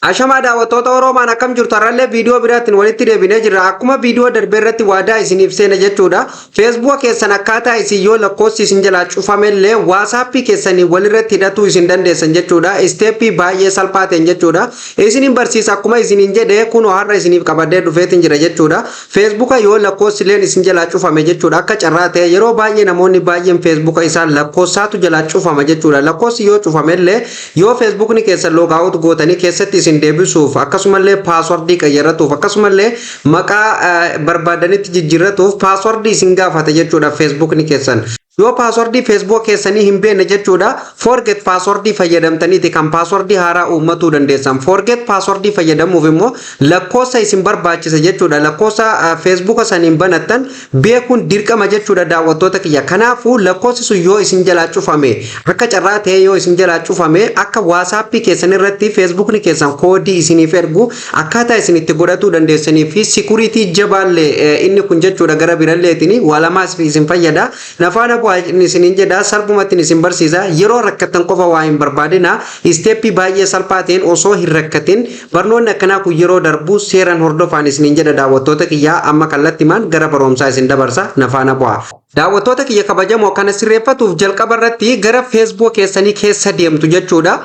Ashamaa daawwattoota Oroomaan, akkam jirtu? Har'allee viidiyoo biraatiin walitti deebinee jirra. Akkuma viidiyoo darbee irratti waadaa isiniif seene jechuudha. Feesbuuka keessan akkaataa isin yoo lakkoofsi isin jalaa cufamellee waasaappii keessanii walirratti hidhatuu isin dandeessan jechuudha. Step baay'ee salphaa ta'een jechuudha. Isinin barsiisa akkuma isiniin jedhe, kunoo har'a isiniif qabadee dhufeetiin jira jechuudha. Feesbuuka yoo lakkoofsi isin jalaa cufame jechuudha. Akka carraa ta'e yeroo baay'ee namoonni baay'een feesbuuka isaan lakkoofsaatu jalaa cufama jechuudha. Lakkoofsi yoo cufamellee yoo feesbuukni keessan logout gootanii keessatti isin deebisuuf, akkasumallee password qayyarratuuf, akkasumallee maqaa barbaadanitti jijjiirratuuf password isin gaafata jechuudha feesbuukni keessan. Yoo password feesbuuk keessanii hin beekne jechuudha, forget password fayyadamtaniiti kan password haaraa uummatuu dandeessan. Forget password fayyadamuuf immoo lakkoofsa isin barbaachisa jechuudha. Lakkoofsa feesbuuka saniin banattan beekuun dirqama jechuudha, daawwattoota kiyya. Kanaafuu lakkoofsi sun yoo isin jalaa cufame, akka carraa ta'ee yoo isin jalaa cufame, akka waasaappii keessan irratti feesbuukni keessan koodii isiniif ergu akkaataa isin itti godhatuu dandeessanii fi security jabaallee inni kun jechuudha, gara biralleetiin waa lamaas isin fayyada. Nafaana bu'aa isiniin jedha, salphumatti isin barsiisa. Yeroo rakkattan qofa waa hin barbaadina. Step baay'ee salphaa ta'een osoo hin rakkatin barnoonni akkanaa kun yeroo darbu seeraan hordofaan isiniin jedha, daawwattoota kiyyaa. Amma kallattimaan gara barumsaa isin dabarsa, nafaana bu'aa. Daawwattoota kiyya kabajamoo, kana sirreeffatuuf jalqaba irratti gara feesbuuk keessanii keessa deemtu jechuudha.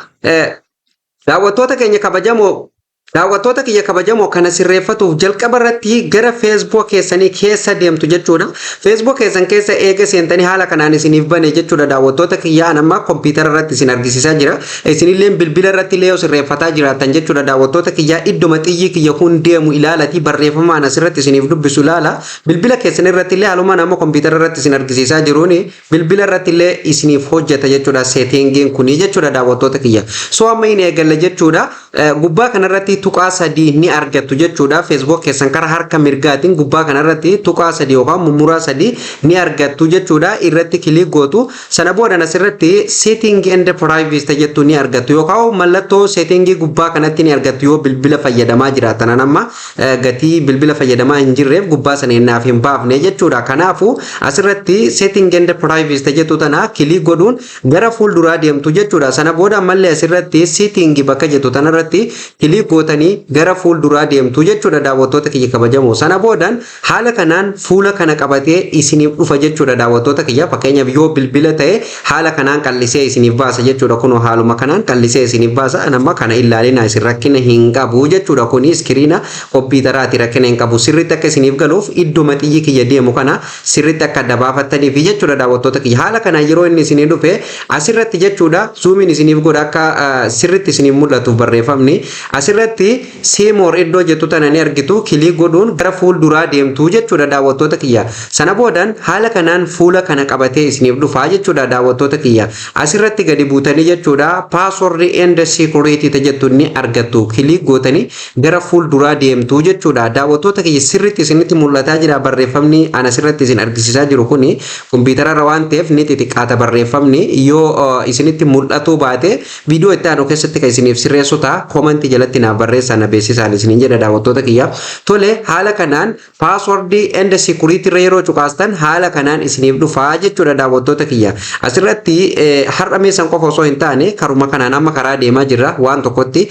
Daawwattoota keenya kabajamoo, daawwattoota kiyya kabajamoo, kana sirreeffatuuf jalqaba irratti gara feesbuuk keessanii keessa deemtu jechuudha. Feesbuuk keessan keessa eega seentanii haala kanaan isiniif bane jechuudha, daawwattoota kiyyaa. Amma kompiitara irratti isin argisiisaa jira. Isinillee bilbila irratti illee yoo sirreeffataa jiraattan jechuudha, daawwattoota kiyyaa, iddoma xiyyi kiyya kun deemu ilaalatii barreeffamaan asirratti isiniif dubbisu ilaala. Bilbila keessan irratti illee haaluma nama kompiitara irratti isin argisiisaa jiruuni bilbila irratti illee isiniif hojjeta jechuudha settingiin kuni jechuudha, daawwattoota kiyya. So amma hin eegalle jechuudha. Gubbaa kanarratti tuqaa sadii ni argattu jechuudha. Facebook keessan karaa harka mirgaatiin gubbaa kanarratti tuqaa sadii yookaan mummuraa sadii ni argattu jechuudha. Irratti click gootu. Sana booda asirratti setting and privacy jettu ni argattu yookaan mallattoo settingii gubbaa kanatti ni argattu yoo bilbila fayyadamaa jiraatan. Amma gatii bilbila fayyadamaa hin jirreef gubbaa sana naaf hin baafne jechuudha. Kanaafuu asirratti setting and privacy jettu tana click godhuun gara fuulduraa deemtu jechuudha. Sana booda ammallee asirratti setting bakka jettu tanarratti click gootanii gara fuulduraa deemtu jechuudha, daawwattoota kiyya kabajamoo. Sana boodaan haala kanaan fuula kana qabatee isiniif dhufa jechuudha, daawwattoota kiyya. Fakkeenyaaf yoo bilbila ta'e haala kanaan qallisee isiniif baasa jechuudha. Kunoo haaluma kanaan qallisee isiniif baasa. Nama kana ilaalina, isin rakkina hin qabu jechuudha. Kuni screen kompiitaraati, rakkina hin qabu. Sirriitti akka isiniif galuuf iddoo xiyyi kiyya deemu kana sirriitti akka adda baafattaniif jechuudha, daawwattoota kiyya. Haala kanaan yeroo inni isinii dhufe asirratti jechuudha, zoomiin isiniif godha akka sirriitti isiniif mul'atuuf. Barreeffamni asirratti "see more" iddoo jettu tana ni argitu. Click godhuun gara fuulduraa deemtu jechuudha, daawwattoota kiyya. Sana boodaan haala kanaan fuula kana qabatee isiniif dhufaa jechuudha, daawwattoota kiyya. Asirratti gadi buutanii jechuudha, "password and security" jettu ni argattu. Click gootanii gara fuulduraa deemtu jechuudha. Daawwattoota kiyya, sirriitti isinitti mul'ataa jira. Barreeffamni ana asirratti isin argisiisaa jiru kuni kompiitararra waan ta'eef ni xixiqqaata barreeffamni. Yoo isinitti mul'atuu baate viidiyoo itti aanu keessatti kan isiniif sirreessu ta'a. Comment jalatti naaf barreessaa, na beeksisaan isiniin jedha, daawwattoota kiyya. Tole, haala kanaan "password and security" irra yeroo cuqaastan haala kanaan isiniif dhufaa jechuudha, daawwattoota kiyya. Asirratti har'a meeshaan qofa osoo hin taane karuma kanaan amma karaa deemaa jirra, waan tokkotti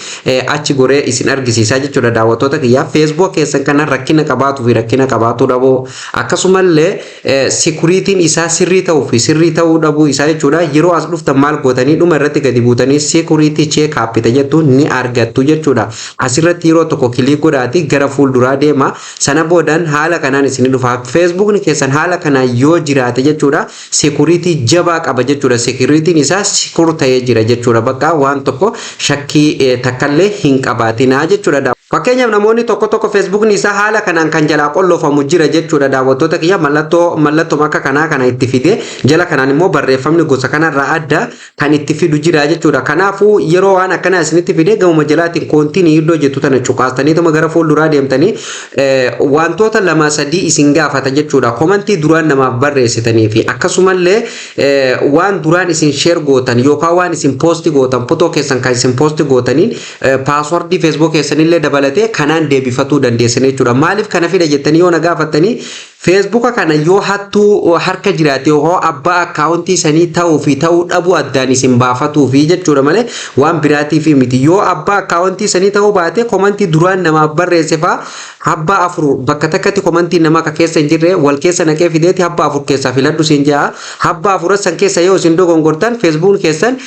achi goree isin argisiisaa jechuudha, daawwattoota kiyya. Facebook keessan kana rakkina qabaatuu fi rakkina qabaatuu dhabuu, akkasumallee securityn isaa sirrii ta'uu fi sirrii ta'uu dhabuu isaa jechuudha. Yeroo as dhuftan maal gootanii? Dhuma irratti gadi buutanii "security check up" jettu ni argattu jechuudha. Asirratti yeroo tokko click godhaati gara fuulduraa deema. Sana boodaan haala kanaan isin dhufa. Feesbuukni keessan haala kanaan yoo jiraate jechuudha, security jabaa qaba jechuudha. Securityn isaa secure ta'ee jira jechuudha. Bakka waan tokko shakkii takkallee hin qabaatinaa jechuudha. Fakkeenyaaf namoonni tokko tokko feesbuukni isaa haala kanaan kan jalaa qollofamu jira jechuudha, daawwattoota kiyya. Mallattoo akka kanaa kana itti fide, jala kanaan immoo barreeffamni gosa kanarraa adda kan itti fidu jira jechuudha. Kanaafuu yeroo waan akkanaa isinitti fide gamuma jalaatiin "continue" iddoo jettu tana cuqaastaniituma gara fuulduraa deemtanii wantoota lama sadii isin gaafata jechuudha. Comment duraan namaaf barreessitanii fi akkasumallee waan duraan isin share gootan yookaan waan isin post gootan, fotoo keessan kan isin post gootaniin password feesbuuk keessanillee dabalatee kanaan deebifatuu dandeessan jechuudha. Maaliif kana fida jettanii yoo na gaafattanii, Feesbuuka kana yoo hattuu harka jiraate hoo abbaa akkaawuntii sanii ta'uu fi ta'uu dhabuu addaan isin baafatuu fi jechuudha malee waan biraatiif miti. Yoo abbaa akkaawuntii sanii ta'uu baate, komantii duraan namaaf barreesse faa habbaa afur bakka takkatti komantii namaa ka keessa hin jirre wal keessa naqee fideeti habbaa afur keessaa filadhu siin ja'a. Habbaa afuran san keessa yoo isin dogongortan, Feesbuukni keessan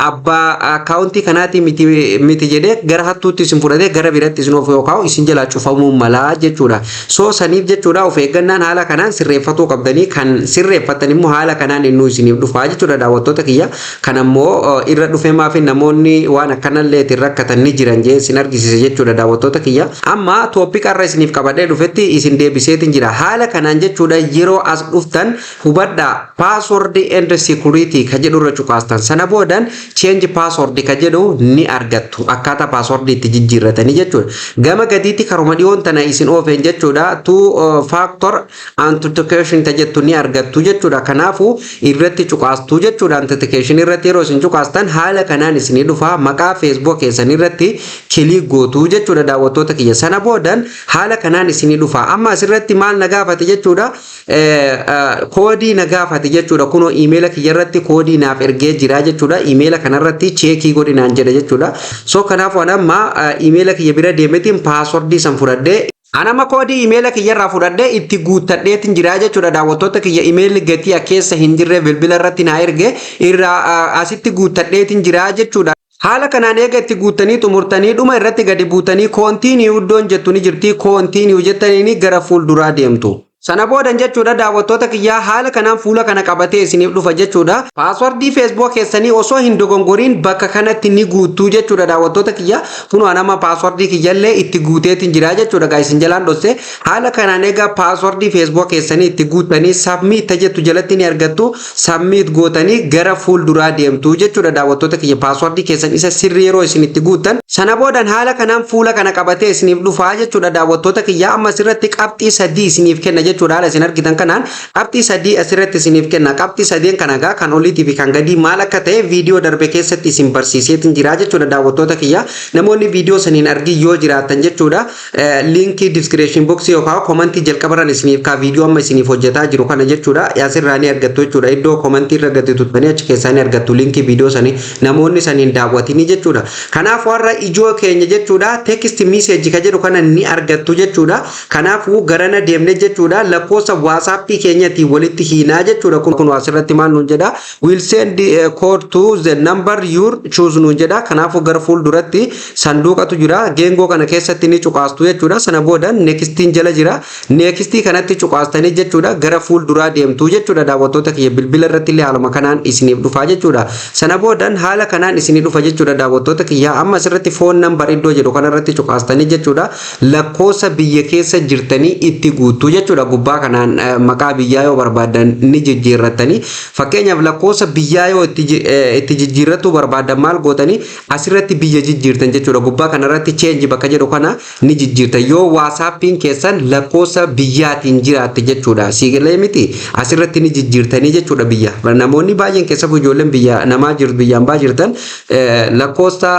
abbaa akkaawuntii kanaatii miti miti jedhee gara hattuutti isin fudhatee gara biratti isin ofu yookaan isin jalaa cufamuu malaa jechuudha. So saniif jechuudha, of eeggannaan haala kanaan sirreeffatuu qabdanii, kan sirreeffattan immoo haala kanaan innuu isiniif dhufaa jechuudha, daawwattoota kiyya. Kan ammoo irra dhufee maafi namoonni waan akkanallee ittiin rakkatan ni jiran jee isin argisiise jechuudha, daawwattoota kiyya. Amma topic har'a isiniif qabadhee dhufetti isin deebiseetiin jira. Haala kanaan jechuudha, yeroo as dhuftan hubadhaa, "Password and security" ka jedhu irra cuqaastan. Sana boodan "Change password" ka jedhu ni argattu, akkaataa password itti jijjiirratanii jechuudha. Gama gadiitti karuma dhiyoon tana isin oofeen jechuudha, "Two factor authentication" ta jettu ni argattu jechuudha. Kanaafuu irratti cuqaastuu jechuudha. Authentication irratti yeroo isin cuqaastan haala kanaan isinii dhufa. Maqaa Facebook keessan irratti click gootuu jechuudha, daawwattoota kiyya. Sana boodan haala kanaan isinii dhufa. Amma asirratti maal na gaafate jechuudha? Koodii na gaafate jechuudha. Kunoo iimeela kiyya irratti koodii naaf ergee jira jechuudha. Iimeela kanarratti check godhinaan jedha jechuudha. So kanaaf waan amma iimeela kiyya bira deemeetiin paaswordii san fudhadhee, anama koodii imeela kiyyarraa fudhadhee itti guuttadheetiin jira jechuudha, daawwattoota kiyya. Imeelli gatii keessa hin jirre bilbila irratti naa erge irraa asitti guuttadheetiin jira jechuudha. Haala kanaan eega itti guuttanii xumurtanii, dhuma irratti gadi buutanii "Continue" iddoon jettu ni jirti. "Continue" jettanii gara fuulduraa deemtu. Sana boodan jechuudha, daawwattoota kiyyaa, haala kanaan fuula kana qabatee isiniif dhufa jechuudha. Paaswordii Feesbuuk keessanii osoo hin dogongoriin bakka kanatti ni guuttuu jechuudha, daawwattoota kiyya. Kunoo anama paaswordii kiyyallee itti guuteetiin jira jechuudha, gaa isin jalaan dhosse. Haala kanaan egaa paaswordii Feesbuuk keessanii itti guuttanii, "Submit" jettu jalatti ni argattu. Submit gootanii gara fuulduraa deemtu jechuudha, daawwattoota kiyya, paaswordii keessan isa sirrii yeroo isin itti guuttan. Sana boodan haala kanaan fuula kana qabatee isiniif dhufa jechuudha, daawwattoota kiyya. Amma asirratti qabxii sadii isiniif kenna jechuudha. Haala isin argitan kanaan qabxii sadii asirratti isiniif kenna. Qabxii sadeen kana gaa kan oliitii fi kan gadii maal akka ta'e viidiyoo darbe keessatti isin barsiiseetiin jira jechuudha, daawwattoota kiyya. Namoonni viidiyoo saniin argin yoo jiraatan jechuudha, liinkii description box yookaan komantii jalqabarran isiniif kaa, viidiyoo amma isiniif hojjetaa jiru kana jechuudha, asirraa ni argattu jechuudha. Iddoo komantii irra gadi tuttanii achi keessaa ni argattu liinkii viidiyoo sanii, namoonni saniin daawwatanii jechuudha. Kanaaf warra ijoo keenya jechuudha, "Text message" ka jedhu kana ni argattu jechuudha. Kanaafuu garana deemne jechuudha, lakkoofsa WhatsAppii keenyatiin walitti hiinaa jechuudha. Kun asirratti maal nuun jedha? "Will send code to the number you choose" nuun jedha. Kanaafuu gara fuulduratti sanduuqatu jira, geengoo kana keessatti ni cuqaastu jechuudha. Sana booda nextiin jala jira, nextii kanatti cuqaastanii jechuudha, gara fuulduraa deemtu jechuudha, daawwattoota kiyya. Bilbila irratti illee haaluma kanaan isiniif dhufa jechuudha. Sana boodan haala kanaan isinii dhufa jechuudha, daawwattoota kiyya. Amma asirratti "Phone number" iddoo jedhu kanarratti cuqaastanii jechuudha, lakkoofsa biyya keessa jirtanii itti guutuu jechuudha. Gubbaa kanaan maqaa biyyaa yoo barbaadan ni jijjiirrattanii. Fakkeenyaaf lakkoofsa biyyaa yoo itti jijjiirrachuu barbaadan maal gootanii? Asirratti biyya jijjiirtan jechuudha. Gubbaa kanarratti "Change" bakka jedhu kana ni jijjiirtan, yoo WhatsAppiin keessan lakkoofsa biyyaatiin jiraatte jechuudha. Siigalee miti? Asirratti ni jijjiirtanii jechuudha biyya. Namoonni baay'een, keessattuu ijoolleen biyya namaa jirtu, biyyaan baa jirtan, lakkoofsa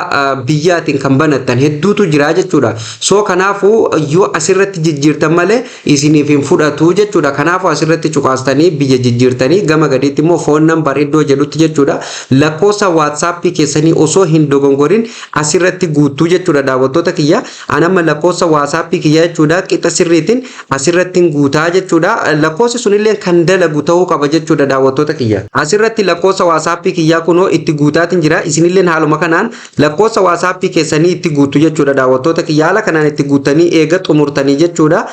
biyyaatiin kan banattan hedduutu jira jechuudha. So kanaafuu yoo asirratti jijjiirtan malee isiniif hin fudhatu jechuudha. Kanaafuu asirratti cuqaastanii biyya jijjiirtanii, gama gadiitti immoo "Phone number" iddoo jedhutti jechuudha, lakkoofsa WhatsAppii keessanii osoo hin dogongorin asirratti guutuu jechuudha, daawwattoota kiyya. Anamma lakkoofsa WhatsAppii kiyya jechuudha, qixa sirriitiin asirratti guutaa jechuudha. Lakkoofsi sunillee kan dalagu ta'uu qaba jechuudha, daawwattoota kiyya. Asirratti lakkoofsa WhatsAppii kiyyaa kunoo itti guutaatiin jira. Isinillee haaluma kanaan lakkoofsa WhatsAppii keessanii itti guutu jechuudha, daawwattoota kiyya. Haala kanaan itti guutanii eega xumurtanii jechuudha,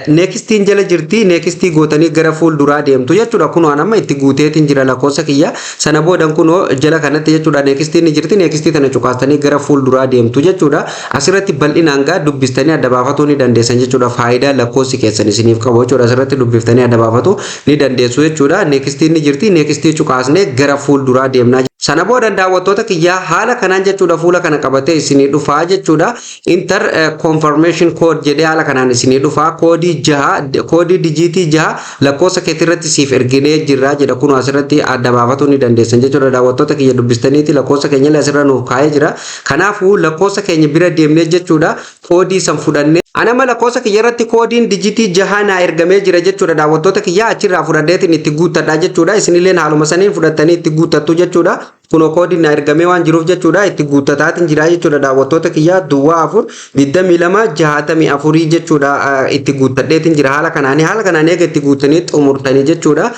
nextiin jala jirti, nextii gootanii gara fuulduraa deemtu jechuudha. Kunoo anamma itti guuteetiin jira lakkoofsa kiyya. Sana boodan kunoo jala kanatti jechuudha, nextiin ni jirti, nextii tana cuqaastanii gara fuulduraa deemtu jechuudha. Asirratti bal'inaan gaa dubbistanii adda baafatuu ni dandeessan jechuudha. Faayidaa lakkoofsi keessan isiniif qabu jechuudha, asirratti dubbistanii adda baafatu ni dandeessu jechuudha. Nextiin ni jirti, nextii cuqaasnee gara fuulduraa deemnaa. Sana booda, daawwattoota kiyyaa, haala kanaan jechuudha fuula kana qabatee isinii dhufaa jechuudha. Enter confirmation code jedhee haala kanaan isinii dhufaa. Koodii 6, koodii dijiitii 6 lakkoofsa keetii irratti siif erginee jirra jedha. Kun asirratti adda baafatuu ni dandeessan jechuudha. Daawwattoota kiyya, dubbistaniiti lakkoofsa keenya illee asirra nuuf kaa'ee jira. Kanaafuu lakkoofsa keenya bira deemnee jechuudha koodii san fudhannee. Anama lakkoofsa kiyya irratti koodiin dijiitii 6 naa ergamee jira jechuudha. Daawwattoota kiyya, achirraa fudhadheetiin itti guuttadha jechuudha. Isinilleen haaluma saniin fudhattanii itti guuttattu jechuudha. Kunoo koodiin naa ergamee waan jiruuf jechuudha itti guuttataatiin jira jechuudha. Daawwattoota kiyya, 04 22 64 jechuudha itti guuttadheetiin jira haala kanaanii. Haala kanaan eega itti guuttanii xumurtanii jechuudha,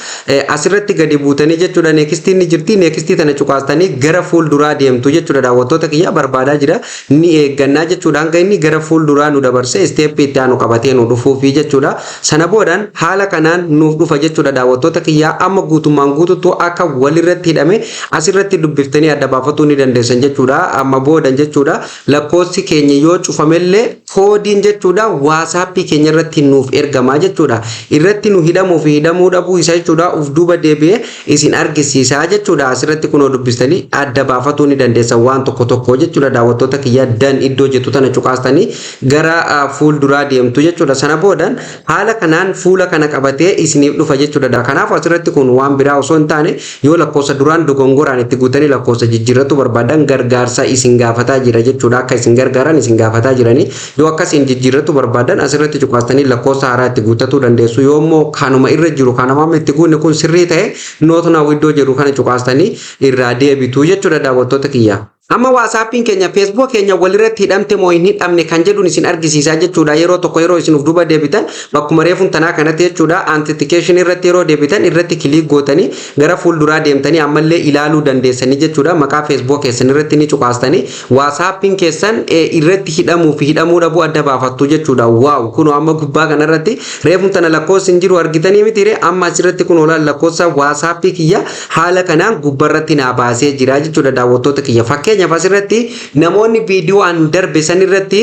asirratti gadi buutanii jechuudha, nextiin ni jirti, nextii tana cuqaastanii gara fuulduraa deemtu jechuudha. Daawwattoota kiyya, barbaadaa jira, ni eeggannaa jechuudha hanga inni gara fuulduraa nu dabarsee steppii itti aanu qabatee nu dhufuufi jechuudha. Sana boodaan haala kanaan nuuf dhufa jechuudha. Daawwattoota kiyyaa, amma guutummaan guututtu akka walirratti hidhame asirratti dubbiftanii adda baafatuu ni dandeessan jechuudha. Amma boodan jechuudha lakkoofsi keenya yoo cufamellee koodiin jechuudha WhatsAppii keenya irratti nuuf ergamaa jechuudha. Irratti nu hidhamuu fi hidhamuu dhabuu isa jechuudha uf duuba deebi'ee isin argisiisaa jechuudha. Asirratti kunoo dubbistanii adda baafatuu ni dandeessan waan tokko tokko jechuudha. Daawwattoota kiyya, done iddoo jettu tana cuqaastanii gara fuulduraa deemtu jechuudha. Sana boodan haala kanaan fuula kana qabatee isiniif dhufa jechuudha. Kanaaf asirratti kun waan biraa osoo hin taane, yoo lakkoofsa duraan dogongoraan itti guutanii lakkoofsa jijjiirratu barbaadan gargaarsa isin gaafataa jira jechuudha. Akka isin gargaaran isin gaafataa jiranii, yoo akkasiin jijjiirratu barbaadan asirratti cuqaastanii lakkoofsa haaraa itti guuttatuu dandeessu. Yoo immoo kanuma irra jiru, kanuma amma itti guunne kun sirrii ta'e, not now iddoo jedhu kana cuqaastanii irraa deebitu jechuudha, daawwattoota kiyya. Amma WhatsAppiin keenya Facebook keenya walirratti hidhamte moo hin hidhamne kan jedhuun isin argisiisaa jechuudha. Yeroo tokko yeroo isin uf duuba deebitan, bakkuma reefuun tanaa kanatti jechuudha, authentication irratti yeroo deebitan irratti click gootanii gara fuulduraa deemtanii ammallee ilaaluu dandeessanii jechuudha. Maqaa Facebook keessan irratti ni cuqaastanii WhatsAppiin keessan irratti hidhamuu fi hidhamuu dhabuu adda baafattu jechuudha. Wow, kunoo amma gubbaa kanarratti reefuun tana lakkoofsi hin jiru argitanii mitiire? Amma asirratti kun oolaan lakkoofsa WhatsAppii kiyya haala kanaan gubbarratti naa baasee jira jechuudha, daawwattoota kiyya. Fakkeenyaaf asirratti namoonni viidiyoo an darbe san irratti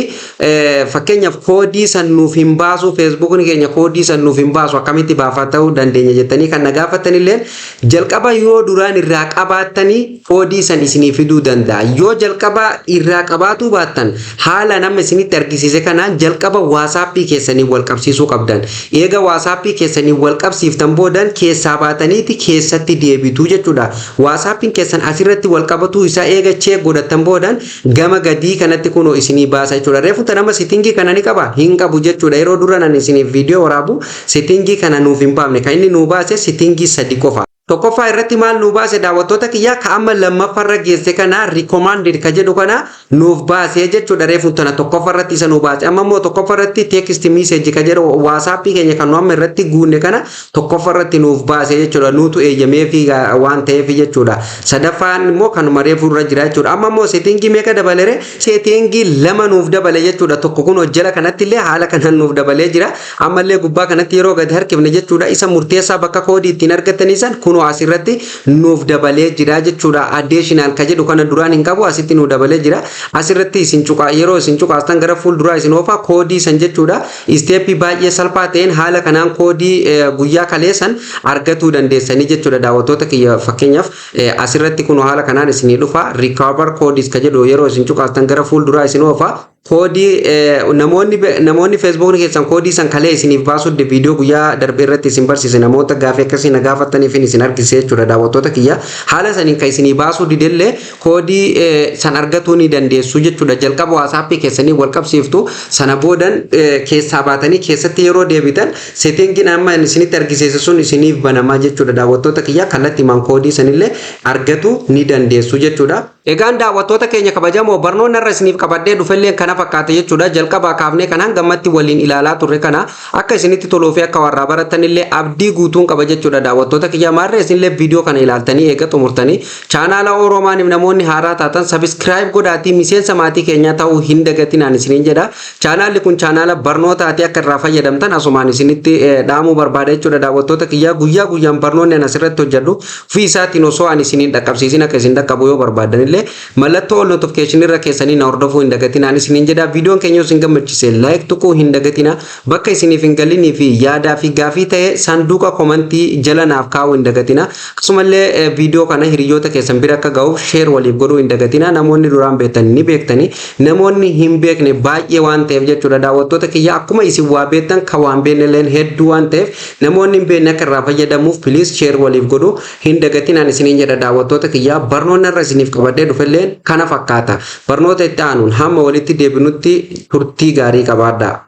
fakkeenyaaf koodii san nuuf hin baasu, Facebookni keenya koodii san nuuf hin baasu, akkamitti baafatuu dandeenya jettanii kan na gaafatanillee, jalqaba yoo duraan irraa qabaattanii koodii san isinii fiduu danda'a. Yoo jalqaba irraa qabaatuu baattan, haala nama isinitti argisiise kanaan jalqaba WhatsAppii keessanii wal qabsiisuu qabdan. Eega WhatsAppii keessanii wal qabsiiftan boodan keessaa baataniiti keessatti deebitu jechuudha. WhatsAppiin keessan asirratti wal qabatuu isaa eega check godhattan boodan gama gadii kanatti kunoo isinii baasa jechuudha. Reefu nama settingii kana ni qaba, hin qabu jechuudha. Yeroo dura nan isiniif viidiyoo waraabu settingii kana nuuf hin baafne. Kan inni nuu baase settingii sadi qofa. Tokkoffaa irratti maal nuu baase, daawwattoota kiyyaa? Ka amma lammaffaarra geesse kana, recommended ka jedhu kana nuuf baase jechuudha. Reefu tana tokkoffaa irratti isa nuu baase. Amma immoo tokkoffaa irratti text message ka jedhu, WhatsAppii keenya kan nu amma irratti guunne kana tokkoffaa irratti nuuf baase jechuudha. Nuutu eeyyameefi waan ta'eef jechuudha. Sadaffaan immoo kanuma reefu irra jira jechuudha. Amma immoo settingii meeqa dabalere? Settingii lama nuuf dabale jechuudha. Tokko kun jala kanatti illee haala kanaan nuuf dabalee jira. Ammallee gubbaa kanatti yeroo gadi harkifne jechuudha, isa murteessaa bakka koodii ittiin argatanii san kunoo asirratti nuuf dabalee jira jechuudha. Additional ka jedhu kana duraan hin qabu, asitti nuuf dabalee jira. Asirratti isin cuqaa, yeroo isin cuqaastan gara fuulduraa isin oofa koodii san jechuudha. Steppii baay'ee salphaa ta'een haala kanaan koodii guyyaa kaleessan argatuu dandeessanii jechuudha, daawwattoota kiyya. Fakkeenyaaf asirratti kunoo haala kanaan isinii dhufa. Recover codes ka jedhu yeroo isin cuqaastan gara fuulduraa isin oofa. Koodii namoonni Facebookni keessan koodii san kalee isiniif baasuu, viidiyoo guyyaa darbe irratti isin barsiise, namoota gaafii akkasii na gaafataniif isin argisiise jechuudha. Daawwattoota kiyya, haala saniin kan isinii baasuu didellee koodii san argatuu ni dandeessu jechuudha. Jalqaba WhatsAppii keessanii wal qabsiiftu, sana boodan keessaa baatanii keessatti yeroo deebitan settingiin amma isinitti argisiise sun isiniif banamaa jechuudha. Daawwattoota kiyya, kallattiimaan koodii sanillee argatu ni dandeessu jechuudha. Egaan daawwattoota keenya kabajamoo, barnoonni irra isiniif qabadhee dhufellee kana fakkaate jechuudha. Jalqabaa kaafnee kan hangammatti waliin ilaalaa turre kana akka isinitti toluu fi akka warraa baratanillee abdii guutuun qaba jechuudha. Daawwattoota kiyya, maarree isinillee viidiyoo kana ilaaltanii eega xumurtanii chaanaala Oroomaaniif namoonni haaraa taatan subscribe godhaatii miseensa maatii keenyaa ta'uu hin dagatinaan isiniin jedha. Chaanaalli kun chaanaala barnootaati, akka irraa fayyadamtan asumaan isinitti dhaamuu barbaada jechuudha. Daawwattoota kiyyaa, guyyaa guyyaan barnoonni ani asirratti hojjedhu fi isaatiin osoo ani isiniin dhaqqabsiisin akka isin dhaqqabu yoo barbaadan illee mallattoo ol notification irra keessanii na hordofuu hin dagatinaan isiniin. jedha. Viidiyoon keenya isin gammachise like tuquu hin dagatina. Bakka isiniif hin galinii fi yaadaa fi gaafii ta'e sanduuqa komantii jala naaf kaa'uu hin dagatina. Akkasumallee viidiyoo kana hiriyoota keessan bira akka ga'uuf share waliif godhuu hin dagatina. Namoonni duraan beektan ni beektani, namoonni hin beekne baay'ee waan ta'eef jechuudha. Daawwattoota kiyya, akkuma isin waa beektan kan waan beekne hedduu waan ta'eef, namoonni hin beekne akka irraa fayyadamuuf please share waliif godhuu hin dagatinaan isiniin jedha. Daawwattoota kiyya, barnoonni irra isiniif qabadhee dhufellee kana fakkaata. Barnoota itti aanuun hamma walitti deebinutti turtii gaarii qabaadhaa.